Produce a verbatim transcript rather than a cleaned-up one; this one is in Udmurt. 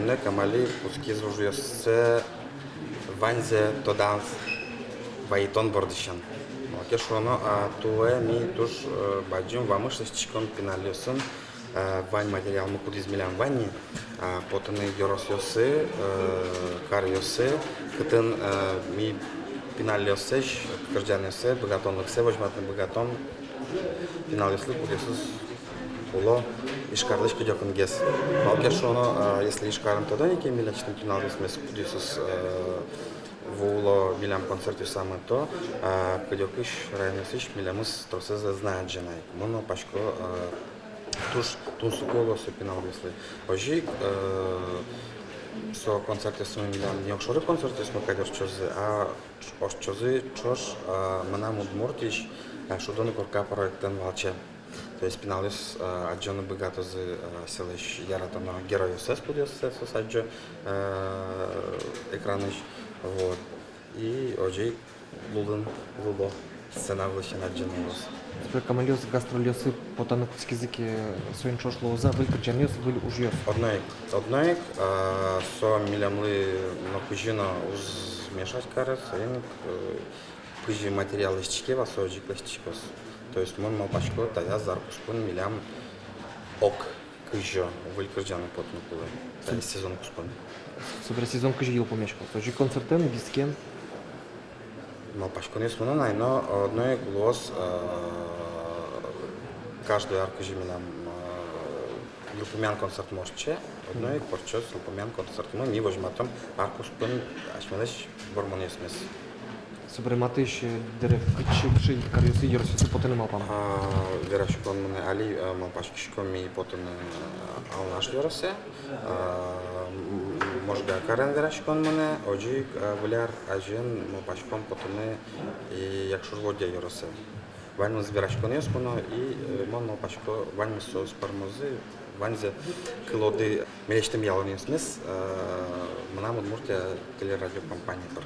Нэ, Камали кутскиз ужъёссэ ваньзэ тодамзэ вайытон бордысен. Малы ке шуоно, а, туэ ми туж, э, бадӟым вамыш лэсьтӥськом пиналъёсын, э, вань материалмы, кудӥз милям вань ни, а, потыны ёросъёсы, э, каръёсы, кытын, э, ми пиналъёслэсь кырӟанъёссэ, быгатонлыксэ возьматыны быгатом пиналъёслы, кудъёсыз уло Ижкарлэсь кыдёкынгес. Малы ке шуоно, а, если Ижкарын тодо ни ке милесьтым пиналъёсмес, кудъёсыз, э, вуо милям концертъёсамы, то, а, кыдёкысь районъёсысь милемыз тросэз ӧз на адӟе на ик. Мон малпасько, э, туж тунсыко луоз со пиналъёслы. Озьы ик, э, со концертъёсмы милям не огшоры концертъёсмы кадь ортчозы, а ортчозы ӵош, э, «Мынам Удмуртиысь», э, «Шудон корка» проектэн валче. То есть пиналъёс, э, адӟыны быгатозы, э, солэсь яратоно геройёссэс, кудъёссэ соос адӟо, э, экранысь. Вот. И озьы ик лулын, луло сцена вылысен адӟыны луоз. Собере Камалиос гастрольёсы потаны кутскизы ке, соин ӵош луоз-а выль кырӟанъёс, выль ужъёс? Одно ик, одно ик, а, со милемлы нокызьы но уз мешать каре, соин ик, э, кызьы материал лэсьтӥське вал, со озьы ик лэсьтӥськоз. То есть мон малпасько, таяз ар куспын милям ог кызьы выль кырӟанъёс потыны кулэ. Таяз сезон куспын. Собере сезон кызьы йылпумъяськоз? Озьы ик концертэн, дискен? Малпаськонъёс мынам ай но, одно ик луоз, э, каждый ар кызьы милям, э, йылпумъян концертмы ортче, одно ик ортчоз йылпумъян концертмы, ми возьматом ар куспын асьмелэсь вормонъёсмес. Собере матысь, э, дыре кытчы, кыӵе каръёсы, ёросъёсы потыны малпам? А, вераськон мынэ али, э, малпаськиськом ми потыны, э, Алнаш ёросэ, э, м, Можга карен вераськон мынэ, озьы ик, э, выль ар азьын малпаськом потыны и Якшур-Бӧдья ёросэ. Ваньмыз вераськонъёс мыно, и, э, мон малпасько, ваньмыз соос пӧрмозы, ваньзэ кылоды милесьтым ялонъёсмес, э, «Мынам Удмуртия» телерадиокомпания пыр.